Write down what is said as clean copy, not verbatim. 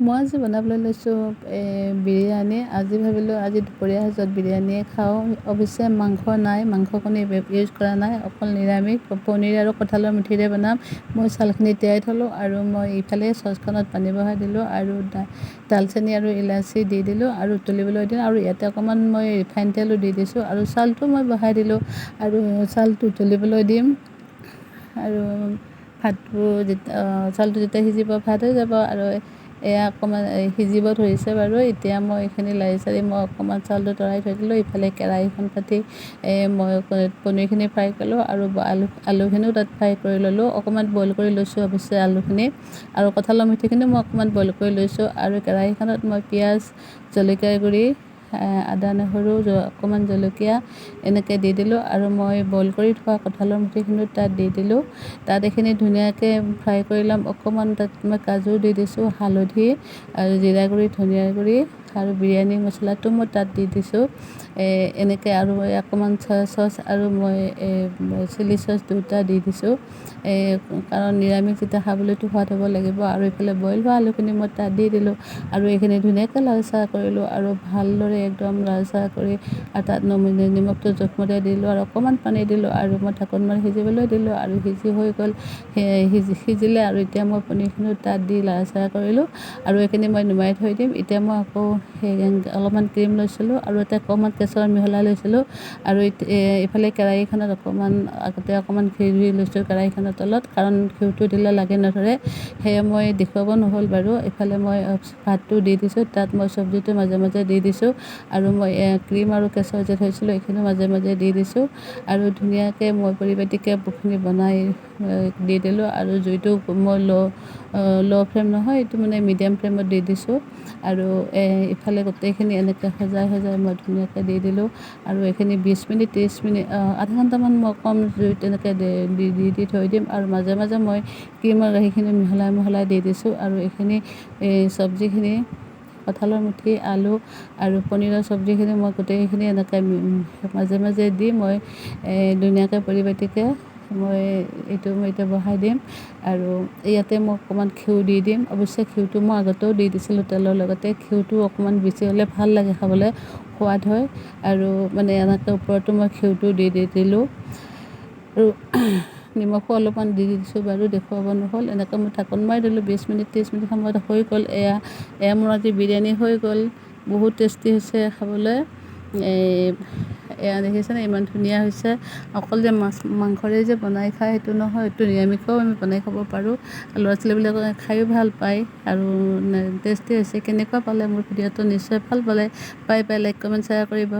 মই আজি বনাবলৈ লৈছোঁ বিৰিয়ানী। আজি ভাবিলোঁ আজি দুপৰীয়া সাজত বিৰিয়ানীয়ে খাওঁ। অৱশ্যে মাংস নাই, মাংস কণী ইউজ কৰা নাই, অকল নিৰামিষ পনীৰ আৰু কঁঠালৰ মুঠিৰে বনাম। মই চাউলখিনি তিয়াই থ'লোঁ আৰু মই ইফালে চচখনত পানী বহাই দিলোঁ আৰু দালচেনি আৰু ইলাচি দি দিলোঁ আৰু উতলিবলৈ দিলোঁ আৰু ইয়াতে অকণমান মই ৰিফাইন তেলো দি দিছোঁ আৰু চাউলটো মই বহাই দিলোঁ আৰু চাউলটো উতলিবলৈ দিম আৰু ভাতটো যেতিয়া চাউলটো যেতিয়া সিজিব ভাত হৈ যাব। আৰু এয়া অকণমান সিজিব ধৰিছে বাৰু। এতিয়া মই এইখিনি লাৰি চাৰি মই অকণমান চাউলটো তৰাই থৈ দিলোঁ। ইফালে কেৰাহীখন পাতি মই পনীৰখিনি ফ্ৰাই কৰিলোঁ আৰু আলুখিনিও তাত ফ্ৰাই কৰি ল'লোঁ, অকণমান বইল কৰি লৈছোঁ অৱশ্যে আলুখিনি আৰু কঁঠালৰ মুঠিখিনিও মই অকণমান বইল কৰি লৈছোঁ। আৰু কেৰাহীখনত মই পিঁয়াজ, জলকীয়া গুড়ি, আদা, নহৰু, অকণমান জলকীয়া এনেকৈ দি দিলোঁ আৰু মই বইল কৰি থোৱা কঁঠালৰ মুঠিখিনিও তাত দি দিলোঁ। তাত এইখিনি ধুনীয়াকৈ ফ্ৰাই কৰি ল'ম। অকণমান তাত মই কাজু দি দিছোঁ, হালধি আৰু জিৰা গুড়ি, ধনিয়া গুড়ি আৰু বিৰিয়ানী মছলাটো মই তাত দি দিছোঁ এনেকৈ। আৰু অকণমান চয়া চচ আৰু মই চিলি চচ দুটা দি দিছোঁ, কাৰণ নিৰামিষ যেতিয়া খাবলৈতো সোৱাদ হ'ব লাগিব। আৰু এইফালে বইল হোৱা আলুখিনি মই তাত দি দিলোঁ আৰু এইখিনি ধুনীয়াকৈ লালচাহ কৰিলোঁ আৰু ভালদৰে একদম লালচাহ কৰি আৰু তাত নিমখটো জোখমতে দিলোঁ আৰু অকণমান পানী দিলোঁ আৰু মই ঢাকোন মাৰি সিজিবলৈ দিলোঁ আৰু সিজি হৈ গ'ল, সিজিলে। আৰু এতিয়া মই পনীৰখিনিও তাত দি লালচাহ কৰিলোঁ আৰু এইখিনি মই নুমাই থৈ দিম। এতিয়া মই আকৌ সেই অলপমান ক্ৰীম লৈছিলোঁ আৰু ইয়াতে অকণমান কেশৰ মিহলাই লৈছিলোঁ আৰু এইফালে কেৰাহীখনত অকণমান আগতে অকণমান ঘিউ দি লৈছোঁ কেৰাহীখনৰ তলত, কাৰণ ঘিউটো দিলে লাগি নধৰে। সেয়ে মই দেখুৱাব নহ'ল বাৰু। এইফালে মই ভাতটো দি দিছোঁ, তাত মই চব্জিটো মাজে মাজে দি দিছোঁ আৰু মই ক্ৰীম আৰু কেশৰ যে থৈছিলোঁ এইখিনিও মাজে মাজে দি দিছোঁ আৰু ধুনীয়াকৈ মই পৰিপাটিকৈ খিনি বনাই দি দিলোঁ। আৰু জুইটো মই ল' ল' ফ্লেম নহয়, এইটো মানে মিডিয়াম ফ্লেমত দি দিছোঁ আৰু ইফালে গোটেইখিনি এনেকৈ সজাই সজাই মই ধুনীয়াকৈ দি দিলোঁ। আৰু এইখিনি 20 মিনিট, 30 মিনিট, আধা ঘণ্টামান মই কম জুইত এনেকৈ দি দি দি থৈ দিম আৰু মাজে মাজে মই ক্ৰীম আৰু গাখীৰখিনি মিহলাই মিহলাই দি দিছোঁ। আৰু এইখিনি এই চব্জিখিনি, কঁঠালৰ মুঠি, আলু আৰু পনীৰৰ চব্জিখিনি মই গোটেইখিনি এনেকৈ মাজে মাজে দি মই ধুনীয়াকৈ পৰিপাটিকৈ মই এইটো মই এতিয়া বহাই দিম। আৰু ইয়াতে মই অকণমান ঘিউ দি দিম। অৱশ্যে ঘিউটো মই আগতেও দি দিছিলোঁ তেলৰ লগতে। ঘিউটো অকণমান বেছি হ'লে ভাল লাগে খাবলৈ, সোৱাদ হয়। আৰু মানে এনেকৈ ওপৰতো মই ঘিউটো দি দি দিলোঁ আৰু নিমখো অলপমান দি দিছোঁ বাৰু, দেখুৱাব নহ'ল। এনেকৈ মই ঢাকোন মাৰি দিলোঁ, 20 মিনিট 30 মিনিট সময়ত হৈ গ'ল। এয়া মোৰ আজি বিৰিয়ানী হৈ গ'ল, বহুত টেষ্টি হৈছে খাবলৈ। এয়া দেখিছেনে ইমান ধুনীয়া হৈছে। অকল যে মাছ মাংসৰে যে বনাই খায় সেইটো নহয়, এইটো নিৰামিষেও আমি বনাই খাব পাৰোঁ। ল'ৰা ছোৱালীবিলাকে খায়ো ভাল পায় আৰু টেষ্টি হৈছে। কেনেকুৱা পালে মোৰ ভিডিঅ'টো? নিশ্চয় ভাল পালে। পাই পাই লাইক, কমেণ্ট, শ্বেয়াৰ কৰিব।